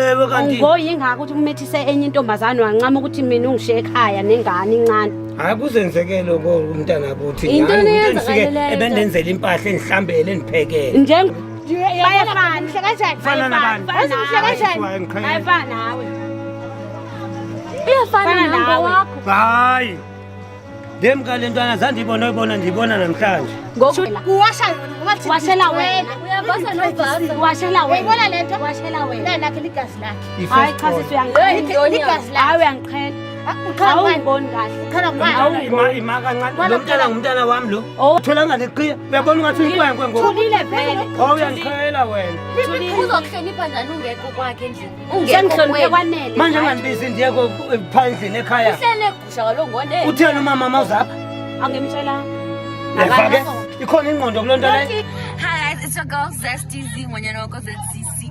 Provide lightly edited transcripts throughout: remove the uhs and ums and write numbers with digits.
Ewe kanti. Ngoyingako ukuthi umethise enye intombazane wancama ukuthi mina ungishiye ekhaya nengane incane. Hayi kuzenzekele ko umntana kuthi. Yintoni eyenzakaleleyo? Ebendenzela impahla endihlambele endiphekele. Njeng bayafana. Muhle kanjani? Fana nabani? Wazi muhle kanjani? Bayafana nawe. Uyafana Fana nawe nawe. wakho. Hayi. Ndemka le ntwana zandiyibona oyibona ndiyibona namhlanje. Kuwasha yona ngoba thina Washela wena. Uyavasa novasa. Washela wena. Uyayibona le nto? Washela wena. Nakhe ligazi lakhe. Hayi cha sisi uyangiqhela. Ligazi lakhe. Hayi uyangiqhela. Ukhala ngubani? Awungiboni kahle. Ukhala ngubani? Ima ima kancane. Lo mntana ngumntana wami lo. Oh. Utholanga neqhiya. Uyabona ungathi uyinkwenkwe ngoku. Thulile vele. Oh uyangiqhela wena. Uzokuhlonipha njani ungekho kwakhe endlini? Ungekho Sengihloniphe kwenu. kwanele. Manje ungandibizi ndiye phaa endlini ekhaya. Uhlele egusha kaloku ngone. Utheni umama mawuzapha? Angimtshela. Uyeva ke? Ikhona ingqondo kuloo nto leyo? Hi guys, it's your girl Zesty Z Mwanyana ZCC.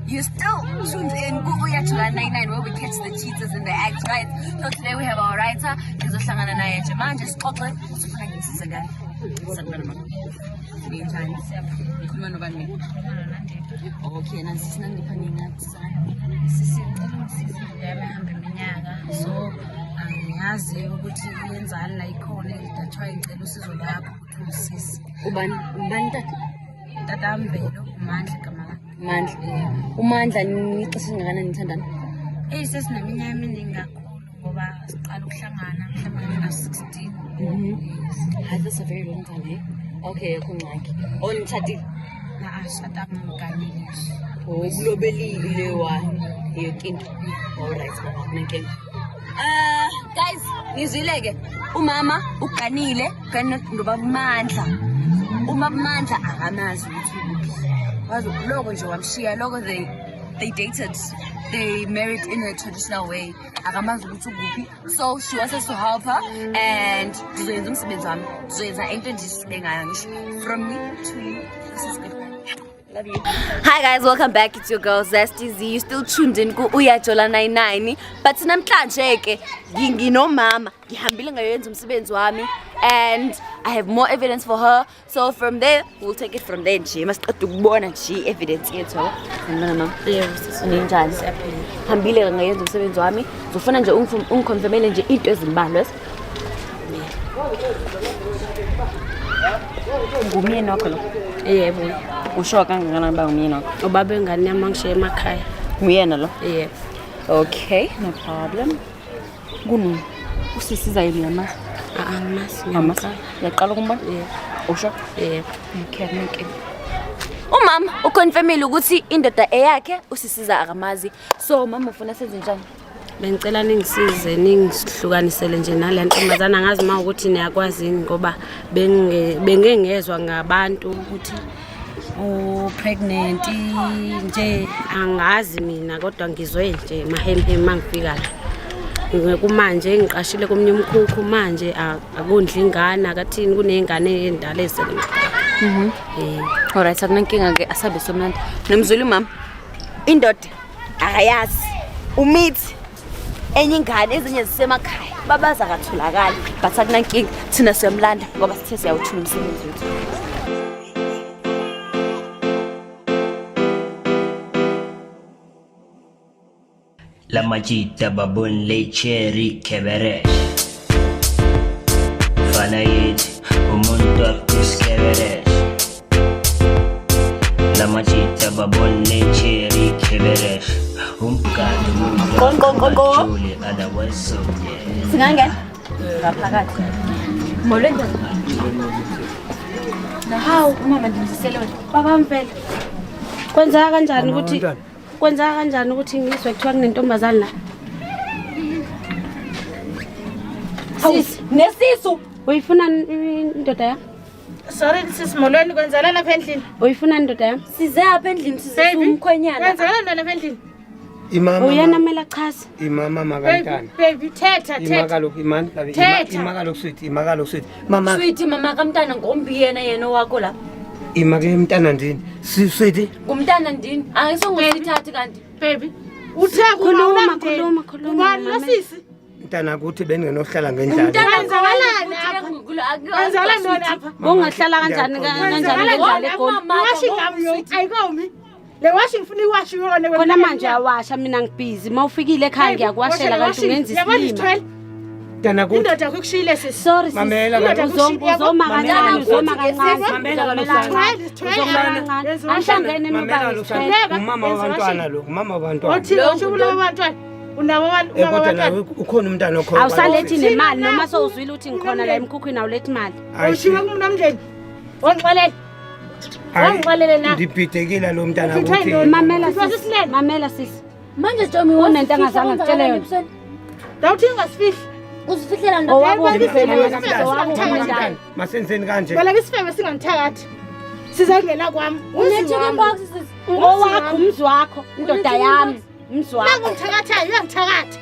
You still tuned in ku Uyajola 99 where we catch the cheaters in the act, right? So today we have our writer, ngizohlangana naye nje manje sixoxe sifuna ngisize ngani. Sanibona mama. Ninjani? Ngikhuluma nobani mina? Okay, nansi sinandipha ningathi Sisi ngicela ungisize indoda yami ehamba iminyaka so angiyazi ukuthi yenzani la ikhona that's why ngicela usizo lwakho ukuthi ungisize. Ubani? Ubani tata? Tata Mvelo uMandla igama lakhe. Mandla. Umandla nixesha elingakanani nithandana? Eyi sesineminyaka eminingi kakhulu ngoba siqala ukuhlangana mhlawumbe ngina-16. Hayi, that's a very long time, eh? Okay, akho ngxaki. Oh, nitshatile? Na-ashadanga ngiganile nje. Ukulobelile wa yonke into. Alright, mama, akunankinga. Guys, ngizwile ke umama uganile, uganile nobaba uMandla. Uma Mandla akamazi ukuthi ukuphi. Wazi loko nje wamshiya loko they dated. They married in a traditional way. Akamazi ukuthi ukuphi. So she wants us to help her and ndizoyenza umsebenzi wami. Ndizoyenza into endisuke ngayo ngisho. From me to you. This is good. Love you. Hi guys, welcome back. It's your girl Zesty Z. You still tuned in ku Uyajola 99. But namhlanje ke nginomama. Ngihambile ngayoyenza umsebenzi wami and I have more evidence for her. So from there, we'll take it from there nje. Masiqeda ukubona nje evidence yethu yabo. Sanibona mama. Yebo sisi. Ninjani? Siyaphila. Hambile ngayenza umsebenzi wami. Ngizofuna nje ungiconfirmele nje into ezimbalwa. yes? Ngumyeni wakho lo? Yebo. Usho kangakanani uba ngumyeni wakho? Ubaba engane yami angishiye emakhaya. Nguyena lo? Yebo. Okay, no problem. Kunu usisiza yini uyamazi? Angimazi. Uyamazi? Uyaqala ukumbona? Yebo. Usho? Yebo. Okay, akunankinga. Umama uconfirmile ukuthi indoda eyakhe usisiza akamazi. So mama ufuna senze njani? Bengicela ningisize ningihlukanisele nje nale ntombazana angazi uma ukuthi niyakwazi yini ngoba bengeke ngezwa ngabantu ukuthi u-pregnant nje angazi mina kodwa ngizwe nje mahemhem mangifika la. Kumanje ngiqashile komunye umkhukhu manje akondli ingane akathini kuney'ngane ey'ndala ey'sele. Alright, akunankinga ke asabe somnandi. Nomzulu mama. Indoda akayazi. Umithi enye ingane ezinye zisemakhaya. Babaza akatholakali. But akunankinga thina siyamlanda ngoba sithe siyawuthula umsebenzi wethu. La majita babon le cherry keberesh. Fana yet umuntu akus keberesh. La majita babon le cherry keberesh. Umkado umuntu Go, go, go, go. ajule, otherwise so yeah. Singangena ngaphakathi. Molweni ndoda. Hawu umama ndimzisele wena. Baba Mvelo. Kwenzeka kanjani Mama ukuthi womntwana. kwenzeka kanjani ukuthi ngizwe kuthiwa kunentombazane la? Sisi, Nesisu. uyifuna indoda yami? Sorry sisi molweni kwenzela lapha endlini. Uyifuna indoda yami? Size apha endlini size Baby, umkhwenyana. Kwenzela ntoni lapha endlini? Imama. Uyena mele achaze. Imama Baby, makamntana. baby thetha Ima thetha. kaloku imani kabi. Thetha. Ima kaloku sweet, ima kaloku sweet. Mama Sweet mama kamntana ngombi yena yena wakho la. ima ke mntana ndini. Sweet. Ngumntana ndini. Angisongusithathi kanti. Baby. Uthe kuba Khuluma, unamndeni. khuluma, khuluma, Ubani lo mama. sisi? Mntana kuthi bengenohlala ngendlala. Kwenzakalani apha? Kwenzakala ntoni apha? Ungahlala kanjani kanjani ngendlala egoli? Washo igama ayikomi. Le washing ngifuna iwashi yona wena. Khona manje uyawasha, mina ngibhizi. Uma ufikile ekhaya ngiyakuwashela, kanti ungenza Yabona isilima. isithwele. Mntana kuthi Indoda yakho ikushiyile sisi. Sorry sis. Mamela kaloku. Uzoma kancane, uzoma kancane. Mamela kaloku, Uzomela Sandra. kancane. Isithwele, Uzomela isithwele. kancane. Yenziwa Angihlangene Mamela nobaba kaloku, Sandra. isithwele. Umama wabantwana lo, umama wabantwana. Othile usho kulabo bantwana. Unabo abantu, Eh, unabo kodwa nawe abantwana. ukhona umntana okhona. Awusalethi Thina nemali noma na- sowuzwile ukuthi ngikhona la emkhukhwini, awulethi imali. Hayi, Ushiwe kumnamndeni. Wangixolela. Wangixolele na. Ndibhidekile lo mntana Uphethwe kuthi. yintoni? Mamela Uthwele sisi. isilele. Mamela sisi. Manje Tommy, Kunento angazange akutshele yona. Dawuthi ungasifihli. Uzifihlela ndoda. Owakuphi Yebo, vele yebo, wena yebo, sisi? Owakuphi yebo, wena? Masenzeni kanje. Baleka isifebe singangithakathi. Sizangena kwami. Umzi Une-chicken wami. pox sisi. Owakho umzi wakho, indoda yami, umzi wakho. Nangu ngithakathayo, uyangithakatha.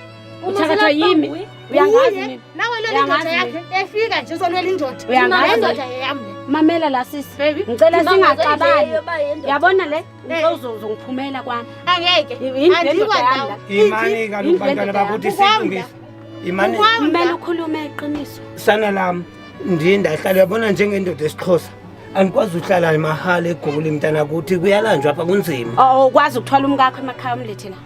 Uthakathwa yimi. Uyangazi Uye, mina. Nawe lwela indoda Uyangazi yakhe efika nje uzolwela indoda. Uyangazi Le mina. ndoda yami le. Mamela la sisi. Baby. Ngicela singaxabani. Singaxabani. Yabona le? Eh. Uzongiphumela kwami. Angeke. Yini le Andikwa ndoda yami ndawo. la? Imani kaloku Indlu bantwana yendoda bakuthi yami. silungise. Imani Kumele ukhulume iqiniso. sana lami ndiye ndahlala uyabona njengendoda esiXhosa. Andikwazi uhlala mahala eGoli mntana kuthi kuyalanjwa apha kunzima. Oh, ukwazi ukuthwala umkakho emakhaya umlethe la.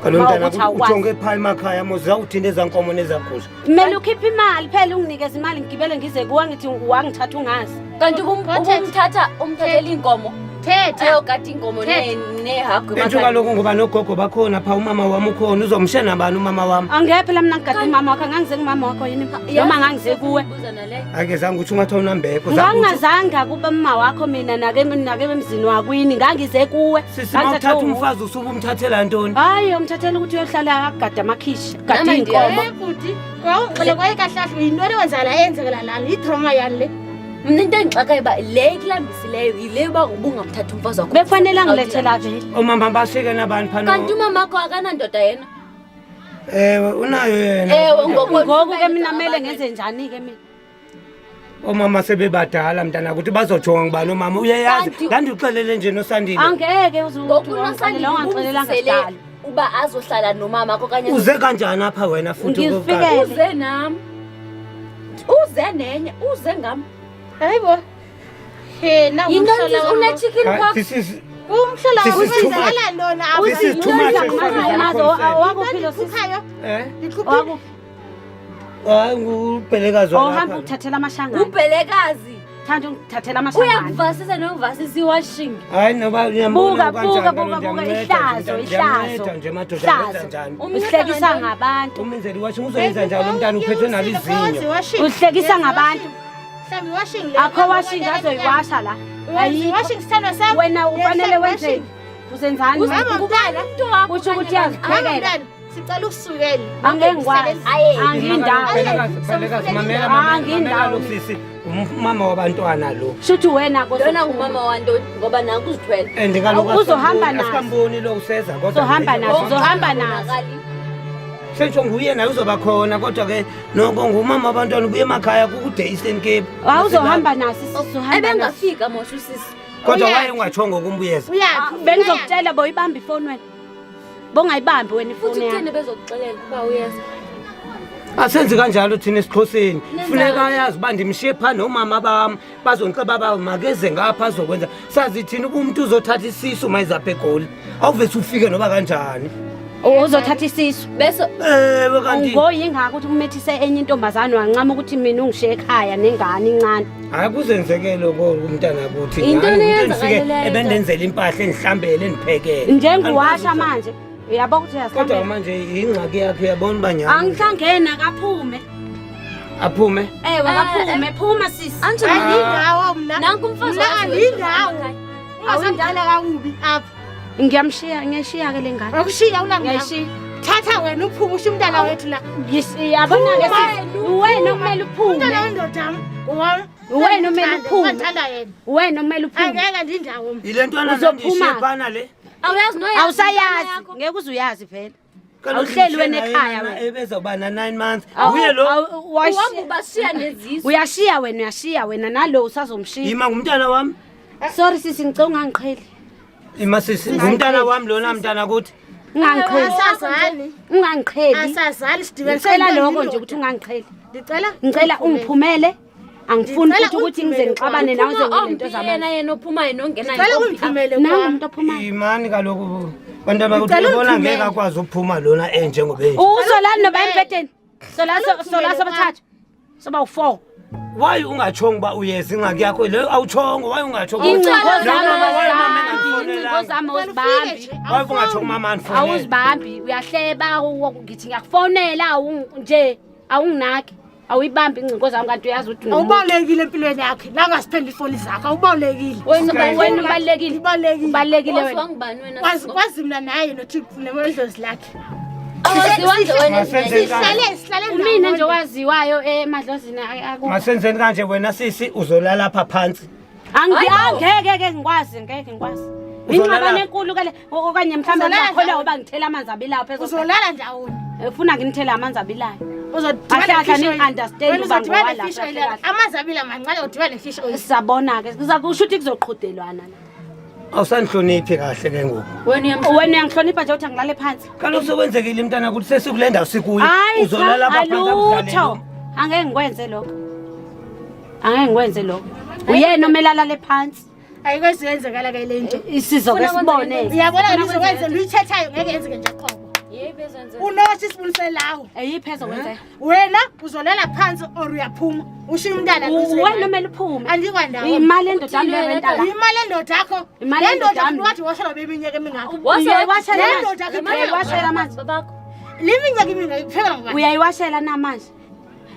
Kaloku Ma mntana ukuthi kuthi awukwazi. ujonge phaa emakhaya mos zawuthini ezaa nkomo nezagusha. Kumele ukhiphe imali phela, unginikeze imali ngigibele ngize kuwe, ngithi wangithatha ungazi. Kanti ubumthatha umthathela inkomo. Thetha. Ayogada inkomo nehagu Entsho emakhaya. kaloku ngoba nogogo bakhona phaa, umama wam ukhona, uzomshiya nabani umama wam? Angeke phela mina ngigade umama wakho, ngangize kumama wakho yini? Noma ngangize kuwe. Buza nale. Ake zange utsho ungathi awunambeko. Ngangingazange kuba umama wakho mina, nake nake emzini wakwini ngangize kuwe. Sisi, ma Ngangithathwe uthatha wuwe. umfazi usuke umthathela ntoni? Hayi, umthathela ukuthi uyohlala agade amakhishi, gade Nama iy'nkomo. Eh bhuti, wawungixolela kwaye kahle kahle yintoni ewenzakala la eyenzekela lana idrama yani le. Mna into engixakayo uba le ikulambisileyo yile uba ubungamthathi umfazi wakho. Bekufanele angilethela vele. Oomama bashiyeke nabani phana? Kanti umama wakho akanandoda yena. Ewe, unayo yena. Ewe, ngoku Ngoku ke mina kumele ngenze njani-ke mina? Oomama sebebadala mntana kuthi bazojonga ngubani omama uyayazi. Kanti- Ndandikuxelele nje noSandile. Angeke Ngoku uNosandile uzuwangixelelanga ubumzisele sidalo. uba azohlala nomama wakho okanye Uze kanjani apha wena futhi okokuqala? Ngizifikele. Uze nami. Uze nenye, uze ngami. Hayibo. He na Yintoni umhlola sisi wami. une-chicken Hayi, pox? this is Umhlola This wami is too much. wenzakala lona apha. This is too much as far as I'm concerned. Owakuphi lo sisi? Ndiqhuphayo. Eh? Ndiqhuphile. Owakuphi? Hayi, ngubhelekazi Ohamba walapha. ukuthathela amashangane. Ubhelekazi. Thanda ungithathela amashangane. Uyakuvasisa nokuvasisa iwashing. Hayi noba uyambona Buka, kanjani buka, kaloku, buka, buka, ndiyamnceda ihlazo, nje, ihlazo. ndiyamnceda nje madoda, Ihlazo. ndenza njani? Uhlekisa ngabantu. Umenzela iwashing uzoyenza njani umntana uphethwe nalizinyo? Uhlekisa ngabantu. Mhlawumbe iwashing le. Akho washing azoyiwasha la. Ayikho. Washing sithandwa sami. Wena ufanele wenzeni? Uzenzani? Mama mntana. Usho ukuthi Mama uyaziphekela. mntana. Sicela ukusukela. Angeke ngikwazi. Angindawo. Bhelekazi, Bhelekazi, mamela, Ah, mamela, ngindawo. mamela lo sisi, umama wabantwana lo. Shuthi wena Lona ngumama wantoni ngoba nanku uzithwele. And kaloku Uzohamba nazo. asikamboni lo useza kodwa Uzohamba nje- nazo, uzohamba nazo. Sentsho nguye naye uzoba khona kodwa ke noko ngumama wabantwana ubuye emakhaya kukude Eastern Cape. Awuzohamba naso sisi, uzohamba naso. Ebengafika mosha usisi. Kodwa Uyaphi? waye ungatshongo kumbuyeza. Uyaphi? Bengizokutshela boyibamba ifoni wena. Bongayibambi wena Futhi ifoni kutheni yakho. bezokuxelela uba uyeza? Asenzi kanjalo thina esiXhoseni. Nenza Funeka ayazi uba ndimshiye phaa noomama bam bazondiceba ba makeze ngapha azokwenza. Sazi thina uba umntu uzothatha isisu ma ezapha eGoli. Awuvese ufike noba kanjani. Uzothatha isisu. Bese Ewe kanti Ngoyingako ukuthi umethise enye intombazane wancama ukuthi mina ungishiye ekhaya nengane incane. hayi kuzenzekele ko umntana kuthi. Yintoni Nyhani, umntu eyenzakalileyo endifike nto? ebendenzela impahla endihlambele endiphekele. Njenguwasha manje. Uyabo ukuthi Kodwa uyazihlambela. manje yingxaki yakhe uyabona uba nyhani. Angihlangene akaphume. Aphume. Ewe akaphume, phuma sisi. Angela Andindawo mna. nanku umfazi Mna wakho andindawo. Ungasandala kakubi apha. Ngiyamshiya, ngiyayishiya ke le ngane. Akushiya unangindawo. Ngiyayishiya. Thatha wena uphume ushiye umntana wethu la. Yabona ke sisi, wena okumele uphume. Umntana wendoda yami. Ngowami. Wena omele uphume. Ngithanda yena. Wena okumele uphume. Angeke andindawo mna. Yile ntwana Uzophuma. ndandiyishiye phana le. Awuyazi noyazi. Awusayazi, ngeke uze uyazi vele. Kaloku Awuhleli wena ndimshiye ekhaya naye wena. Ebezawuba na-9 months. Nguye lo. Uhamba ubashiya nezisu. Uyashiya wena, uyashiya wena nalo usazomshiya. Yima ngumntana wam. Sorry sisi, ngicela ungangiqheli. Ima sisi, ngumntana wam lona mntana kuthi. Ungangiqheli. Asazali. Ungangiqheli. Asazali sidibanise. Ngicela lokho nje ukuthi ungangiqheli. Ndicela Ngicela ungiphumele. Angifuni Ngicela futhi ukuthi ngize ungithumele ngixabane nawe Uphuma ngize nento ombi zamanzi. yena yena ophumayo nongenayo Ngicela ombi. ungithumele Nangu kwami. umuntu ophumayo. Imani kaloku bantu bakuthi Ngicela ubona ungithumele. ngeke akwazi ukuphuma lona enjengoba enje. Uzolala noba embhedeni. Sola sola sobathathu. Soba u4. Why ungatshongo uba uyeza ingxaki yakho leyo awutshongo why ungatshongo? Ingcingo No, zami mama, why mama awuzibambi. Ingcingo engandifonelanga? zami Ngicela ufike awuzibambi. nje, Why ungatshongo mama andifonele? Awuzibambi uyahleba ngithi ngiyakufonela nje awunginaki. Awuyibambi ingcingo zami kanti uyazi ukuthi ungumuntu. Awubalulekile empilweni yakhe. La ngasiphendula ifoni zakho awubalulekile. Wena wena ubalulekile. Ubalulekile. Ubalulekile Waziwa wena. ngubani wena? Kwazi kwazi mina naye noThixo nemodlozi lakhe. Awaziwa nje wena. Masenzeni kanje. Sihlale sihlale Mina nje waziwayo emadlozini akukho. Masenzeni kanje wena sisi uzolala lapha phansi. Angeke ke ngikwazi ngeke ngikwazi. Uzolala- Ingxabano enkulu ke le okanye mhlawumbe Uzolala ngiyakholwa ndawonye. ngoba ngithela amanzi abilayo phezulu. Uzolala ndawonye. Ufuna nginithele amanzi abilayo. Uzodibana Kahle kahle ne-fish oil. ani-understand Wena uba uzodibana ngowalapha ne-fish oil. kahle kahle. Amanzi abila mancane udibane ne-fish oil. Sizabona ke kuza kusho ukuthi kuzoqhudelwana la. Awusandihloniphi kahle ke ngoku. Wena uyamhlonipha. Wena uyangihlonipha nje uthi angilale phansi. Kaloku sekwenzekile mntana ukuthi sesikule ndawo sikuyo. Hayi cha Uzolala lapha phansi akudlalele. alutho. Angeke ngikwenze lokho. Angeke ngikwenze lokho. Uyena omele alale phansi. Ayikwazi yenzekala ke le nto. Isizoke sibone. Uyabona ke izokwenzela uyithethayo ngeke yenzeke nje qobo. Yebo ezenzeka. Unosho isibuni lawo. Eyiphi ezokwenzeka? Wena uzolela phansi or uyaphuma. Ushiya umntana Wena omele uphume. Andikwandawo. Imali endoda yami lerenta la. Imali endoda yakho. Imali Le ndoda yendoda yami. wathi washelwa beminyaka emingaka. Uyayiwashela Le manje? ndoda yakho Uyayiwashela manje? Babakho. Le minyaka emingaka iphekela ngubani? Uyayiwashela na manje?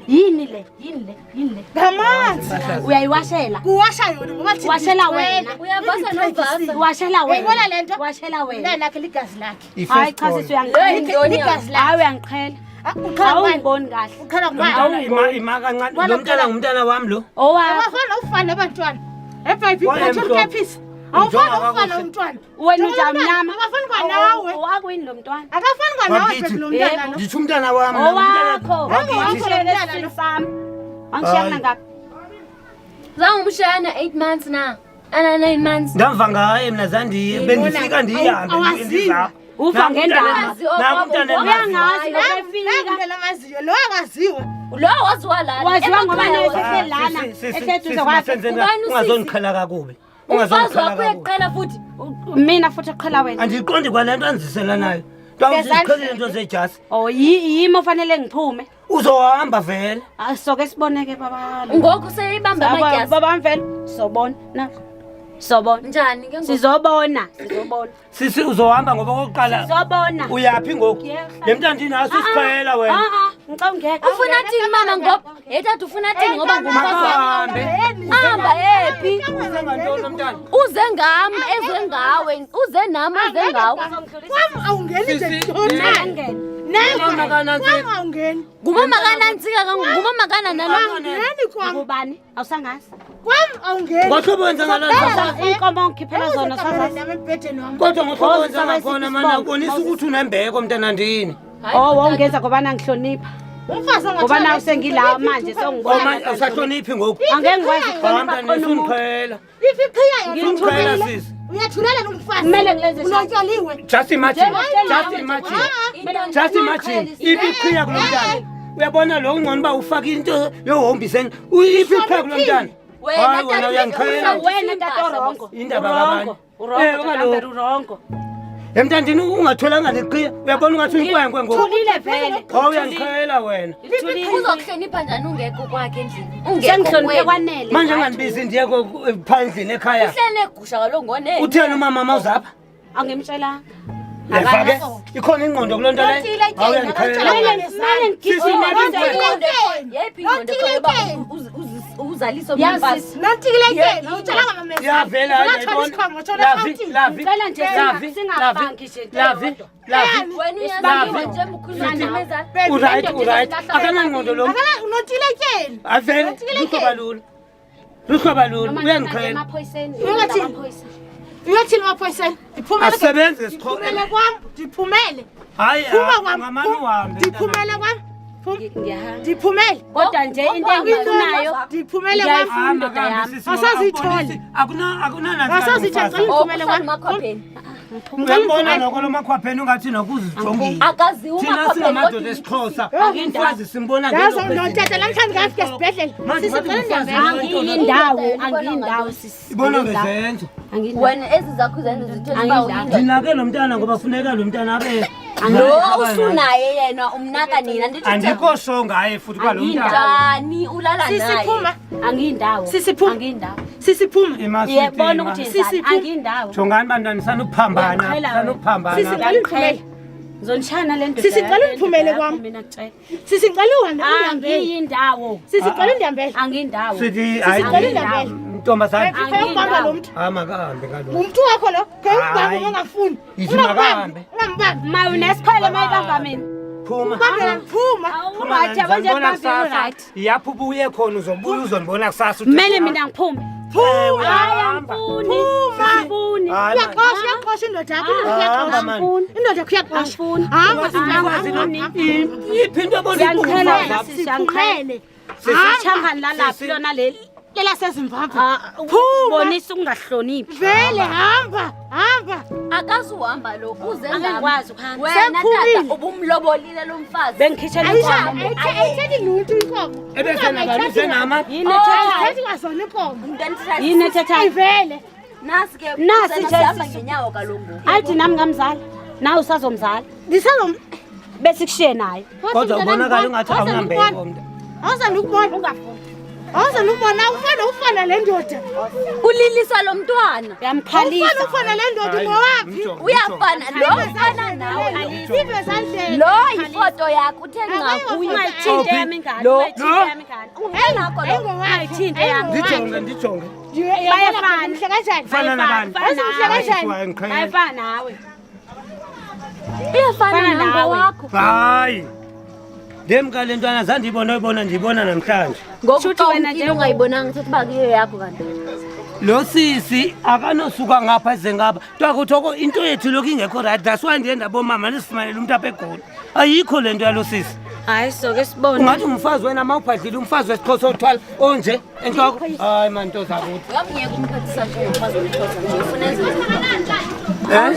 Yini le? Yini le? Yini le? Ngamanzi. Uyayiwashela. Kuwasha yona ngoba thina Washela sithwele. wena. Uyavasa novasa. Washela wena. Uyayibona le nto? Washela wena. Umntana lakhe ligazi lakhe. Hayi cha sisi uyangiqhela. Ligazi lakhe. Hayi uyangiqhela. Ah, ukhala ngubani? Awungiboni kahle. Ukhala ngubani? Mntana ima ima kancane. Lo mntana ngumntana wami lo. Owakho. Awafana ufana abantwana. Ebhayibhi Waye uthola mhlophe. ukepisi. Awufani Ujonga ufana kakuhle. umntwana. Wena Njengoba ujamnyama. Akafani kwanawe. Owakuyini lo mntwana? Akafani kwanawe Wakithi. baby lo mntwana lo. Ndithi umntana wami. lo, umntana- Owakho. Wakithi. Owakho lo mntana lo. Sami. Wangishiya Hayi. ngaphi? Zange umshayana 8 months na. Ana 9 months. Ndamva ngaye mna zandiye bendifika ndihambe Awaziwa. ndizapha. Uva ngendaba. Wazi okwabo, Uyangazi ngoba efika. Nangu amaziyo lo akaziwa. Lo waziwa lana. Waziwa ngoba naye Emakhaya esehleli lana. Ehleli duze kwakhe. Ubani usisi? Ungazondiqhela kakubi. Umfazi Ungazondiqhela wakho kakubi. uyaqela futhi. Mina futhi uqhela wena. Andiyiqondi kwale nto andizisela nayo. Nto into zejasi. Oh yimi ofanele ngiphume. Uzohamba vele. Ah, Soke siboneke baba. Ngoku seyibamba amadyasi. Baba mvelo sobona. Nakho. Sobona. Njani ke ngoku? Sizobona, sizobona. Sisi uzohamba ngoba okokuqala Sizobona. uyaphi ngoku? Le mntana ndinaso isiqhela wena. Ah ah, ngicela ungeke. Ufuna thini mama ngoba? Hey tata ufuna thini ngoba ngumfazi wakho? Makahambe. Hamba ephi? Uze ngantoni lo mntana? Uze ngam, eze ngawe, uze nami, uze ngawe. Kwami awungeni nje. Sisi, Totally. Never. Mama kaNansi. Kwami awungeni. Ngumama kanantsika ngumama kananalo. Awungeni kwami. Ngubani? Awusangazi. Kwami awungeni. Ngohlobo wenza ngalo. Inkomo ngikhiphela zona sazazi. Nami embhedeni wami. Kodwa ngohlobo wenza Woza ngakhona isibongo. mana ubonisa ukuthi unembeko mntanandini. Oh, wawungenza ngoba nangihlonipha. Umfazi Ngoba nawe sengila manje sengibona. Oma awusahloniphi ngoku. Angeke ngikwazi Cha ukuhlonipha mntana khona umuntu. usundiqhela. Ifiqhiya yona. Usundiqhela sisi. Uyathulela lo mfazi. Kumele ngilenze njani? Ulotyoliwe. Just imagine. Just imagine. Just imagine. Ibiqhiya kulo mntana. Uyabona lo ngcono uba ufake into yohombisa ibiqhiya kulo mntana. Wena Hayi wena tata, uyangiqhela. Wena tata urongo. Indaba kabani? Urongo. Urongo. Eh, kaloku. Tata urongo. Emntandini ungatholanga neqhiya. Uyabona ungathi uyinkwenkwe ngoku. Thulile vele. Hawu uyangiqhela wena. Thulile. Uzokuhlonipha njani ungekho kwakhe endlini? Ungekho Sengihloniphe kwenu. kwanele. Manje ungandibizi ndiye phaa endlini ekhaya. Uhleli negusha kaloku ngone. Utheni umama mawuzapha? Angimtshelanga. Leva ke ikhona ingqondo kuloo nto leyo. Hawu uyangiqhela. Kumele Sisi, ngigijime. imali Yeyiphi ingqondo khona uba uzalise omnye Yazi, umfazi? Nontikiletyeni. Utshelanga mamezala. Yavela Ulathola isikhwama, uthola Lavi, eRhawutini. lavi. Ngicela nje Lavi, singabangi nje into lavi, eyodwa. lavi. Wena uyaziwa nje mkhuluma namezala. Uright, uright. Akanangqondo lo. Akala unontikiletyeni. Avele luhloba lula. Luhloba lula. Noma Uyangiqhela. emaphoyiseni. Uyathini? Amaphoyisa. Uyathini emaphoyiseni? Ndiphumele. Asebenze isiqho. Ndiphumele kwam. Ndiphumele. Hayi, Phuma kwam. ngamane uhambe. Ndiphumele kwam. Phuma. Ngiyahamba. Ndiphumele. Kodwa nje into engiyifunayo Ndiphumele kwam. Ngiyayifuna indoda yami. Asaziyitholi. Akuna akuna Asaziyitholi. Ngicela Oh, ngiphumele uhlala kwam. emakhwapheni. Uyambona noko lo makhwapheni ungathi nokuzijongile. Akaziwa Thina umakhwapheni, singamadoda kodwa esiXhosa. Umfazi simbona Yazi ngelo notata namhlanje ngafika esibhedlela. Manje Sisi bathi ngicela umfazi undihambele. Angiyindawo, angiyindawo sisi. Ibona ngezenzo. Angiyindawo. Wena ezi zakho izenzo zithetha uba uyindoda. Ndinake lo mntana ngoba funeka lo mntana abe Lo usunaye yena umnaka nina ndithi Andikho sure ngaye futhi kwalo mntana. njani ulala Sisi naye. phuma. Angiyindawo. Sisi phuma. Angiyindawo. Sisi phuma. Ima Uyabona sweetie, ima. ukuthi Sisi, yenzani? phuma. Angiyindawo. Jongani bantwana sanukuphambana, Uyaqhela wena. sanukuphambana. Sisi ngicela undiphumele. Ngizonishaya le ndoda. Sisi, ngicela le undiphumele ndoda yakho kwam. Mina ngitshela. Sisi ngicela uhambe undihambele. Angiyindawo. Sisi ngicela undihambele. Angiyindawo. Sithi hayi Sicela undihambele. ntombazana. Khe umbamba lo mntu. Hayi makahambe kaloku. Ngumntu wakho lo. Khe umbambe Hayi. uma ungafuni. Yithi Ungambambi. makahambe. Ungambambi. Ma unesikhwele mayibamba mina. Phuma. Ubambela phuma. Phuma Right, yabo nje ngizonibona kubambile kusasa. right. Yapho ubuye khona uzobuya uzondibona kusasa. Kumele mina ngiphume. Phuma. Hayi angifuni. Angifuni. Hayi, man. Uyaxosha uyaxosha indoda yakho. Indoda Hamba, iyaxosha. man. Indoda yakho iyaxosha. Angifuni. Hamba Umfazi lo- Iphi into ebona Uyangiqhela umfazi wena apha? sisi, uyangiqhela. Siphumele. Sishangani lalaphi Sisi. lona leli? Lelasezimbabwe. Ah, Phuma. Bonisa ukungahloniphi. Vele hamba. Hamba. Akazuhamba lo uzenza. Angikwazi ukuhamba. Wena Sephumile. tata ubumlobolile lo mfazi. Bengikhitshela Ayisha inkomo. ayithethi lutho inkomo. Ebesenabani nama. Yini ethethayo? Ayithethi kwazona inkomo. Umntwana Yini ethethayo? Ayivele. Nasi ke Nasi nje sihamba sisi. ngenyawo kaloku ngoku. Ayithi nami ngamzala. Nawe usazomzala. Ndisazom Bese kushiye naye. Kodwa ubonakala ungathi awunambeko mntu. Awuzange ukubona. Ungafuni. Awuzange ukubona ufana ufana le ndoda. Ulilisa lo mntwana. Ufana Uyamkhalisa. ufana le ndoda Hayi, ungowaphi? mjonge, Uyafana lo ufana nawe. Ive ezandleni. Lo yifoto yakho uthe nca kuye. Ungayithinti eyami ingane. Lo. Ungayithinti eyami ingane. Umntanakho lo. Ungayithinti eyami. Ndijonge ndijonge. Bayafana. Muhle kanjani? Fana nabani? Yazi muhle kanjani? Hayi, ngiqhele. Bayafana nawe. Uyafana Fana nawe. nangowakho. Hayi. Ndemka le ntwana zandiyibona oyibona ndiyibona namhlanje. Ngoku Shuthi xa wena umkile nje- ungayibonanga thatha uba kuyo yakho kanti. Lo sisi akanosuka ngapha eze ngapha. Nto oko into yethu lokhu ingekho right. That's why ndiye ndabomama nisifumanele umntu apha eGoli. Ayikho le nto yalo sisi. Hayi soke sibone. Ungathi umfazi wena ma ubhadlile umfazi wesiXhosa othwala onje entloko. Hayi man nto zakuthi. Uyamyeka umphathisa njengomfazi womXhosa nje ufuna enze Eh?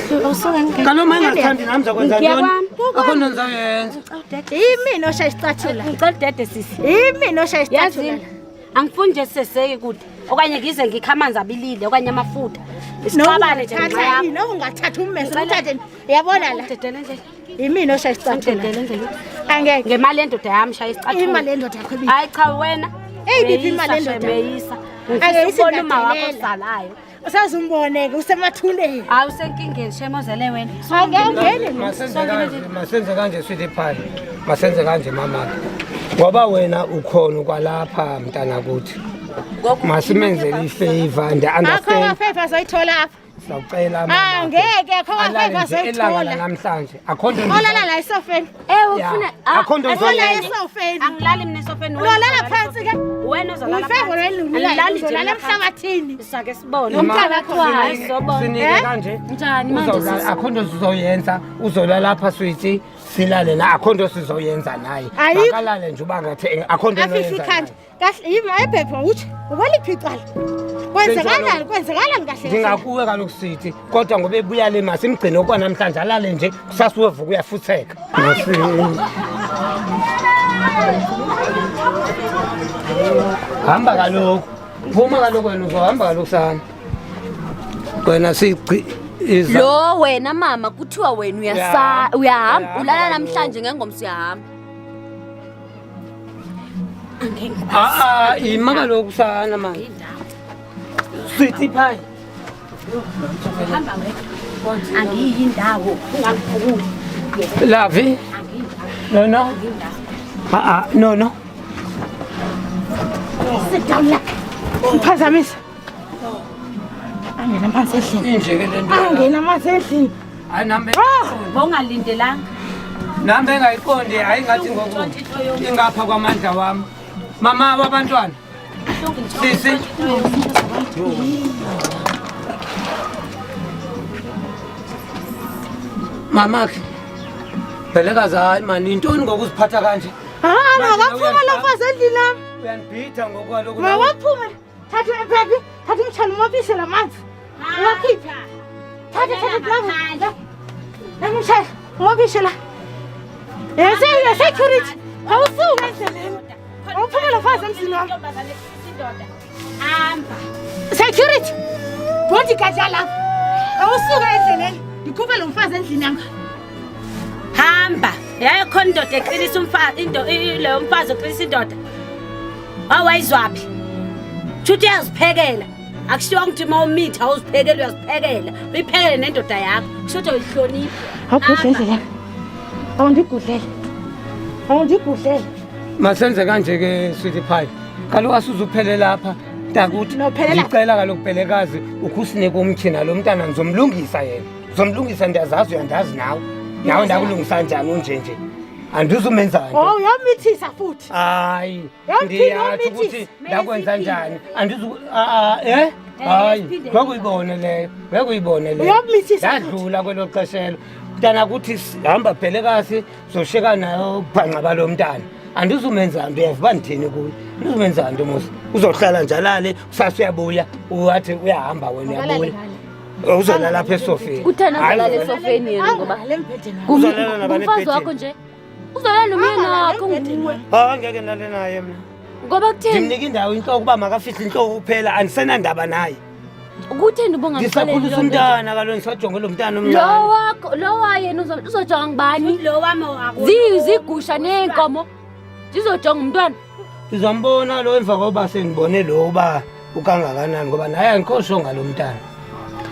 Kaloku ma engathandi nam ndizakwenza ntoni? Ngiyakwami. Akho nto ndizayenza. Yimina oshaya isicathulo. Ngicela udede sisi. Yimina oshaya isicathulo. Yazini angifuni nje siseseke kude okanye ngize ngikhe amanzi abilile okanye amafutha. Isixabane nje ngenxa Thatha yakho. yini ungathatha ummese uthathe uyabona la. Udedele nje. Yimina oshaya isicathulo. Udedele nje. Angeke. Ngemali yendoda yami shaya isicathulo. Imali yendoda yakho ebiphi? Hayi cha wena. Eyibiphi imali yendoda? Meyisa. Ake Ngifisa ukubona uma wakho isingadelela. osalayo. Usazumboneke usemathuneni. Hayi usenkingeni shemozele wena. Angeke ungene. Masenze kanje, masenze kanje sweetie pie. Masenze kanje mama. Ngoba wena ukhona kwalapha mntana kuthi. Masimenzele ifavor and Akho understand. amafeva azoyithola apha. Sawucela mama. Angeke akho Alale amafeva nje elanga azoyithola. lanamhlanje. Akho nto. Olala la esofeni. Ewe Ya. ufuna Akho nto Olala ndizoyenza. esofeni. Angilali mina esofeni. Ulolala phansi ke. Wena ozolala Uyifeva phansi. wena Angilali nje uzolala mina phansi. emhlabathini. Sake sibone. Nomntana wakho. Hayi sobona. Sinike Eh? kanje. Njani manje Uzawulala sisi? akho nto sizoyenza. Uzolala lapha sweetie silale na akho nto sizoyenza naye. Ayikho. Makalale nje uba ngathi akho nto Afihla enoyenza ikhanda. naye. Kahle yima ephepha uthi ukweliphi icala? Kwenzakalani kwenzakalani kahle? Ndingakuwe kaloku sithi kodwa ngoba ebuya le masimgcine okwanamhlanje alale nje kusasa uyovuka uyafutheka. Hamba kaloku. Phuma kaloku wena uzohamba kaloku sana. Wena sigci iza. Lo wena mama kuthiwa wena uyasa Uyahamba. uyahamba Uyahamba ulala kaloku. namhlanje ngengomso uyahamba. Ah ah ima kaloku sana manje. Sweetie pie. Hamba wena. Angiyindawo. Ungangifukuli. Lavi. No no. Ah ah no no. Sit down la. Ngiphazamisa. Angena amanzi endlini. Inje ke le nto. Angena amanzi endlini. Hayi nami. Bowungalindelanga. Nami engayiqondi hayi ngathi ngoku ingapha kwamandla wami. Mama wabantwana. Sisi. Mamakhe. Bhelekazi hayi mani intoni ngokuziphatha kanje? Ah, Manje makaphuma lo mfazi endlini lami. Uyanibhida ngoku kaloku. Makaphuma. Thatha ephephi, thatha umtshana umobise lamanzi. Uwakhiphe. Thatha thatha la. La ngishaya. Ngobishe la. Yese security. Awusuka endleleni. Awuphume lo mfazi emzini wami. Hamba. Security. Bodyguard yalapha. Awusuka endleleni. Ngikhuphe lo mfazi endlini yami. Hamba. Yaye khona indoda eqinisa umfazi into leyo mfazi oqinisa indoda. Awayizwaphi? Shuthi uyaziphekela. Akushiwo ukuthi uma umitha awuziphekeli uyaziphekela. Uyiphekele nendoda yakho. Kusho ukuthi uyihloniphi. Awugudle endleleni. Awundigudlele. Awundigudlele. Masenze kanje ke sweetie pie. Kaloku asuzuphele lapha. Mntakuthi Nophelela. ndicela kaloku Bhelekazi ukhusinike umtshina lo mntana ndizomlungisa yena. Ndizomlungisa ndiyazazi uyandazi nawe. Nawe ndakulungisa njani unje nje. Andizumenza nto. Oh, uyamithisa futhi. Hayi, Yamphinde ndiyatsho wamithisa. ukuthi ndakwenza njani. Andizu eh? Hayi, ngeke uyibone leyo. Ngeke uyibone leyo. Uyamithisa futhi. Yadlula kwelo xeshelo. Mntana kuthi hamba Bhelekazi zosheka nayo ubhanqa balo mntana. Andizumenza nto uyeva uba ndithini kuye. Andizumenza nto mos. Uzohlala njalale kusasa uyabuya uwathi uyahamba wena uyabuya. Uzolala lapha esofeni. Kutheni Hayi, azolala esofeni yena ngoba Angale embhedeni. Uzolala nabani ngumfazi wakho ebhedini? nje. Uzolala nomyeni wakho nguwe. Hayi ngeke ndilale naye mna. Ngoba kutheni? Ndimnika indawo intloko uba makafihle intloko kuphela andisenandaba naye. Kutheni ubungamxeleli Ndisakhulisa loo nto nje? umntana kaloku ndisajonge lo mntana Lo omncane. wakho lo wayena uzojonga ngubani? Lo wami Zigusha neenkomo. Zizojonga umntwana. Ndizambona lo emva koba sendibone lo uba ukangakanani ngoba naye andikho sure ngalo mntana.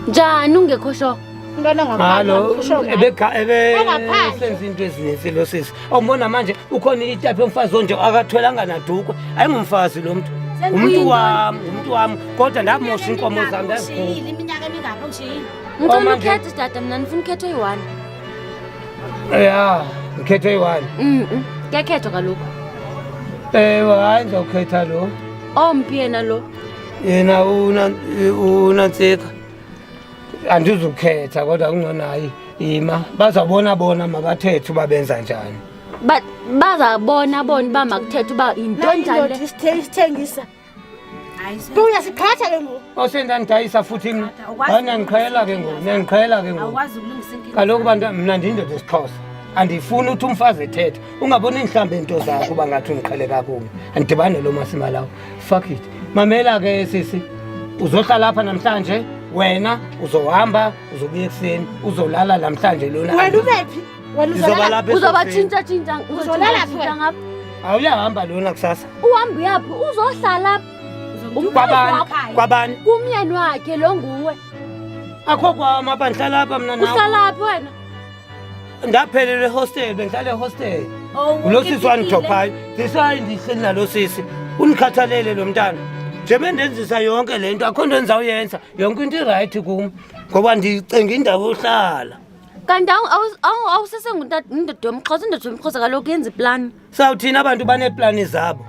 Njani ungekho sure? Umntwana Halo, ongaphandle. Ongaphandle. ebesenza into ezininzi lo sisi. Awumbona manje ukhona itapu yomfazi onje akathwelanga nadukwe. Ayingumfazi lo mntu. Ngumntu wam, ngumntu wam. Kodwa ndamosha iinkomo zam ndazikhupha. Ungishiyile iminyaka emingaphi ungishiyile. Ngicela manje- ukhethe tata mna ndifuna ukhethe oyi-one. Ya, ngikhethe eyi-one. Kuyakhethwa kaloku. Ewe, hayi ndizawukhetha lo. Omphi yena lo? Yena unantsika. Andizukhetha kodwa kungcono hayi ima. Bazawubona bona mabathethe uba benza njani. Bazabona bona uba makuthethe uba yinto njani Indoda le. isithengisa. Uyasiqhatha ke ngoku. Osendandidayisa futhi mna. Hayi niyandiqhela ke ngoku, niyandiqhela ke ngoku. Awukwazi ukulungisa inkinga. Kaloku bantu mna ndiyindoda esiXhosa. Andifuni uthi umfazi ethetha. Ungaboni ndihlambe iinto zakho uba ngathi undiqhele kakubi. Andidibane lo masima lawo. Fuck it. Mamela ke sisi. Uzohlala apha namhlanje wena uzohamba uzobuya ekuseni uzolala namhlanje lona. Wena ubephi? Wena Ndizoba uzolala. lapha esofeni. Uzobatshintsha-tshintsha Uzolala phi uzotshintsha ngapha. Awuyahamba lona kusasa. Uhamba uyaphi? Uzohlala phi? Kwabani? Kwabani? Kumyeni wakhe lo nguwe. Akho kwam apha ndihlala apha mna nawe. Uhlala phi wena? Ndaphelelwa ehostel, bendihlala ehostel. Ngulo sisi wandidrophayo. Ndisayi ndihleli nalo sisi. Undikhathalele lo mntana. Njengoba ndenzisa yonke le nto, akho nto endizawuyenza. Yonke into irayithi kum ngoba ndicinga indawo yohlala. Kanti awusesengumndoda yomXhosa, indoda yomXhosa kaloku yenza iplani. Sawuthini abantu baneeplani zabo.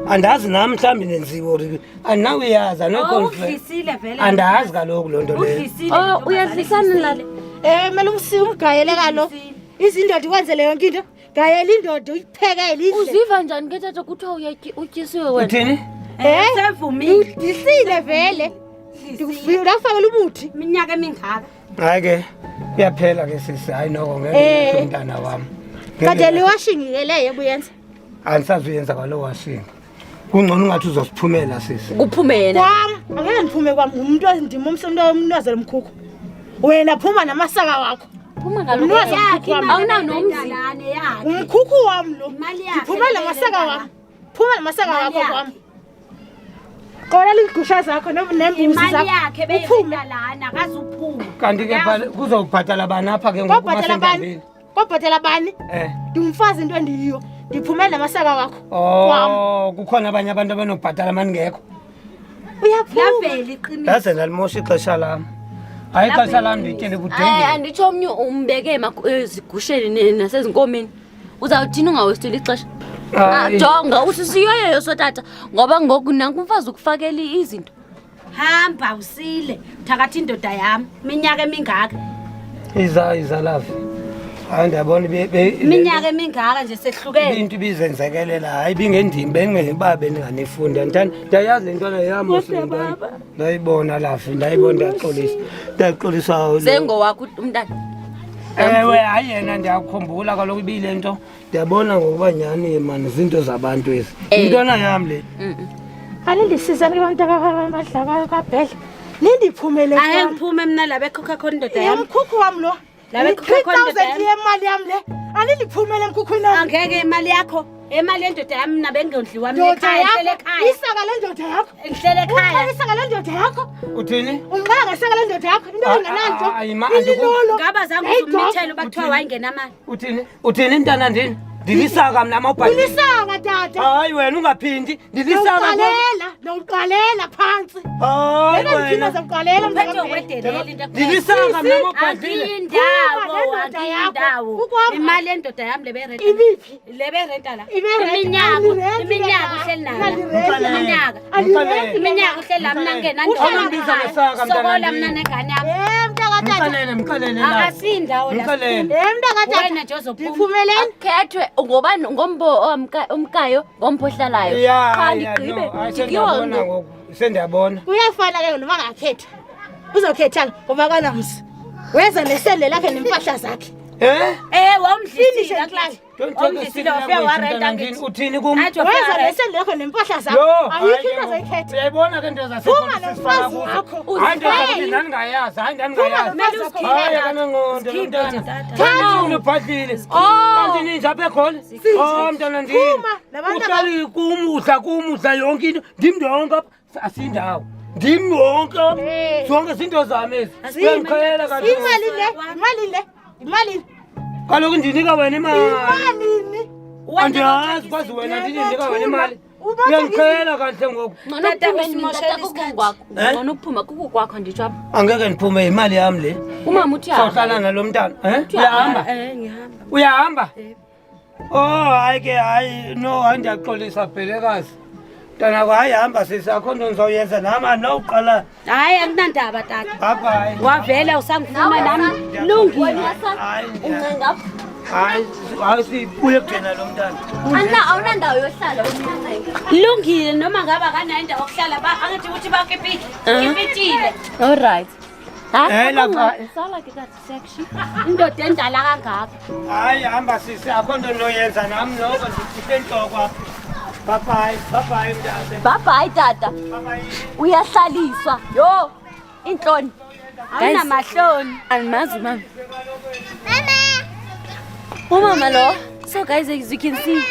Andazi nam mhlawumbi ndenziwe or andinawuyazi Udlisile vele. andazi kaloku loo nto leyo. Udlisile. Oh, uyadlisana lale. Eh, kumele umgayele kaloku. Izindoda ikwenzele yonke into. Gayela indoda uyiphekele idle. Uziva njani ke tata kuthiwa utyisiwe wena? Uthini? Eh? Sevumile. Udlisile vele. Ndakufakela umuthi. Iminyaka emingaka. Hayi ke kuyaphela ke sisi, hayi noko ngeke Eh. umntana wam. Kade liwashing ke leyo buyenza. Andisazuyenza kwaloo washing. Kungcono ungathi uzosiphumela sisi. Kuphume yena. Kwam, angeke ndiphume kwam ngumntu ndim umntu mkhukhu. Wena phuma namasaka wakho. Phuma kaloku. Umntu mkhukhu wam. Awunawo nomzi. Umkhukhu wam lo. Imali yakhe Ndiphuma namasaka wam. Phuma namasaka Imali wakho yakhe. kwam. Qolela iigusha zakho neembuzi Imali zakho. yakhe Uphume. beyidalana akazuphuma. Kanti ke kuzobhatala bani apha ke ngoku Kobhatala bani? masendihambile? Kobhatala bani? Eh. Ndingumfazi into endiyiyo. Ndiphume namasaka wakho. Kwam. Oh, kukhona abanye abantu abanokubhatala mandingekho. Uyaphuma. Lavela iqiniso. Ndaze ndalimosha ixesha lam. Hayi ixesha lam ndityele Hayi kudengile. anditsho omnye umbeke ezigusheni nasezinkomeni. Uzawuthini ungawesteli ixesha? Hayi. Jonga usisiyoyoyo sotata ngoba ngoku nanku umfazi ukufakela izinto. Hamba usile. Thakatha indoda yami. Iminyaka emingaka. Iza iza love. Hayi ndiyabona Iminyaka emingaka nje sehlukene. Into ibizenzekelela hayi ibingendimi bengeba bendinganifunda ndithanda ndiyayazi le ntwana yam mos le ntwana ndayibona lafi ndayibona ndiyaxolisa ndiyaxolisa Sengowakho umntana. Ewe hayi yena ndiyakukhumbula kaloku ibiyile nto ndiyabona ngokuba nyhani mani zinto zabantu ezi intwana yam le. Anindisizani ke bantu abadla kabhele nindiphumele. Ake ngiphume mna la bekhokha khona indoda yami. Yamkhukhu wam lo. La bekhokha khona indoda 3000 yami. Yemali yam le anindiphumele emkhukhwini wam. Angeke imali yakho. Imali yendoda yami mina bengondliwa mina Ndoda ekhaya ngihlele yakho ekhaya. Isaka le ndoda yakho. Ngihlele ekhaya. Unqaka isaka le ndoda yakho. Uthini? Unqaka ngesaka le ndoda yakho into Ah, engenanto. ah, ah, ima, andiku- Ililolo. Ngaba zange Hey, dog. uzumithele uba kuthiwa wayengenamali. Uthini? Uthini mntana ndini? Ndilisaka mna mawubhadile. Ulisaka tata. Hayi wena ungaphindi ndilisaka. Ndawuqalela, ndawuqalela phantsi. Hayi Lena ndiphinda wena. zawuqalela Uphethe mntaka. ukwedelela into Ndilisaka mna mawubhadile. Akuyindawo, Phuma nendoda yakho. akuyindawo. Kukwam. Imali yendoda yami le berenta. Ibiphi? Le berenta la. Iberenta. Iminyaka, Alirenti iminyaka lena. uhleli nayo. Alirenti. Iminyaka. Alirenti. Iminyaka uhleli la mina ngena Awungambiza ngesaka, mntana Sokola ndini. mina nengane yami. Eh mntaka tata. Mxelele mxelele la. Akasindawo la. Mxelele. Eh mntaka tata. Wena nje ozophuma. Ndiphumeleni. Khethwe ngoba ngombo omkayo ngombo ohlalayo. Ya, Qha ya, ndigqibe. no, hayi, Ndikiwa sendiyabona ngoku. Sendiyabona. Kuyafana ke noma ngakhetha. Uzokhetha ngoba kanamzi. Weza nesele lakhe nempahla zakhe. Eh? Eh, Finish wawumdlisile and class. Don't take a Wawumdlisile serious wafika language, warenta mntana ndini. ngithi. Uthini kum? Athi wafika Weza warenta. nesele lakho nempahla zakhe. Yho, Ayikho hayi into ke ngoku. azoyikhetha. Uyayibona ke into Phuma nomfazi wakho. Hayi nto zakuthi Hey. ndandingayazi, hayi ndandingayazi. Phuma nomfazi wakho. Hayi akanangqondo lo mntana. Thatha. Ubhadlile. Kanti ninje apha ekhona? Oh mntana ndini. Phuma, nabantu Uhlali kum udla kum udla yonke into. Ndim ndonke apha. Asindawo. Ndim wonke apha. Eh. Zonke zinto zam ezi. Uyandiqhela kaloku. Imali le, imali le, imali. Kaloku ndinika wena imali. Imalini? Andiyazi kwazi wena ndinika wena imali. Ubona Uyandiqhela kahle ngoku. Ngcono Tata, uphume nini, usimoshela tata kukukwakho. Eh? Ngcono ukuphuma kukukwakho nditsho apha. Angeke ndiphume imali yam le. Umama uthi uyahamba. Sawuhlala nalo mntana. Eh? Uyahamba? Eh, ngihamba. Uyahamba? Oh hayi ke hayi no hayi ndiyaxolisa bhelekazi. Mntanako hayi hamba sisi akho nto ndizawuyenza nam andinawuqala. Hayi akunandaba tata. Bye bye. Wavela usangifuna nami lungile. Hayi Uncenga apha. hayi hayi sibuye kugcina lo mntana. Awunandawo yohlala uncenga. Lungile noma ngaba akanayo indawo yokuhlala ba angithi ukuthi bakipite. Kipitile. All right. Eh, lapha. Sala ke tata section. Indoda endala kangaka. Hayi hamba sisi akho nto ndinoyenza nam noko ndifihle intloko apha. Bye bye bye bye mntase. Bye bye tata. Bye bye. Uyahlaliswa. Yho. Intloni. Awunamahloni. Andimazi umama. Umama lo. So guys, as you can see,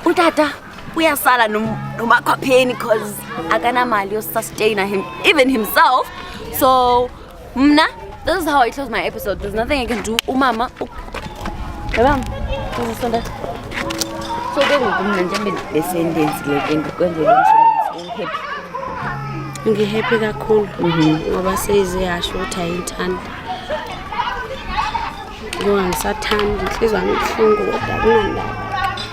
utata uyasala nomakhwapheni cause akanamali yosustaina him, even himself. So mna, this is how I close my episode. There's nothing I can do. Umama, yabam, uzisonda. So ke ngoku mna njengoba besendenzile ke ndikwenzele umsebenzi, uhappy? Ngihappy kakhulu ngoba seyize yasho ukuthi ayingithandi. Ngoba ngisathanda inhliziyo yami ibuhlungu kodwa akunandaba.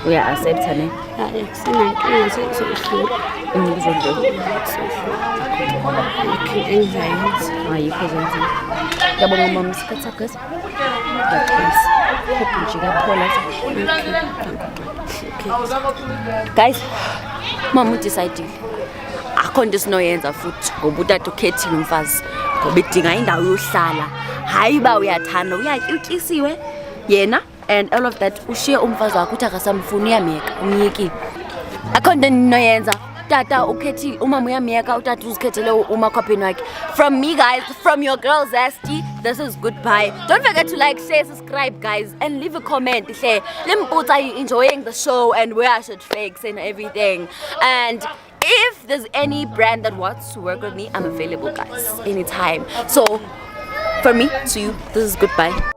Uya-accepta ne? Hayi akusenankinga sekuzohlula. Kuzodlula. Kuzohlula. Ayikho into engizayenza. Ayikho zenzile. Ngiyabonga mama isikhathi sakho esi. Ngiyaxolisa. Hope nje kuyaphola. Guys, mama udecidile. Akho nto esinoyenza futhi ngoba utata ukhethile umfazi ngoba idinga indawo yohlala. Hayi uba uyathanda uyatyutyisiwe yena and all of that ushiye umfazi wakhe uthi akasamfuni uyamyeka umyekile. Akho nto endinoyenza. Tata ukhethile umama uyamyeka utata uzikhethele umakhwapheni wakhe. From me guys, from your girl Zesty, this is goodbye. Don't forget to like, share, subscribe guys and leave a comment. Hle limputsa are you enjoying the show and where I should fix and everything. And if there's any brand that wants to work with me, I'm available guys anytime. So from me to you, this is goodbye.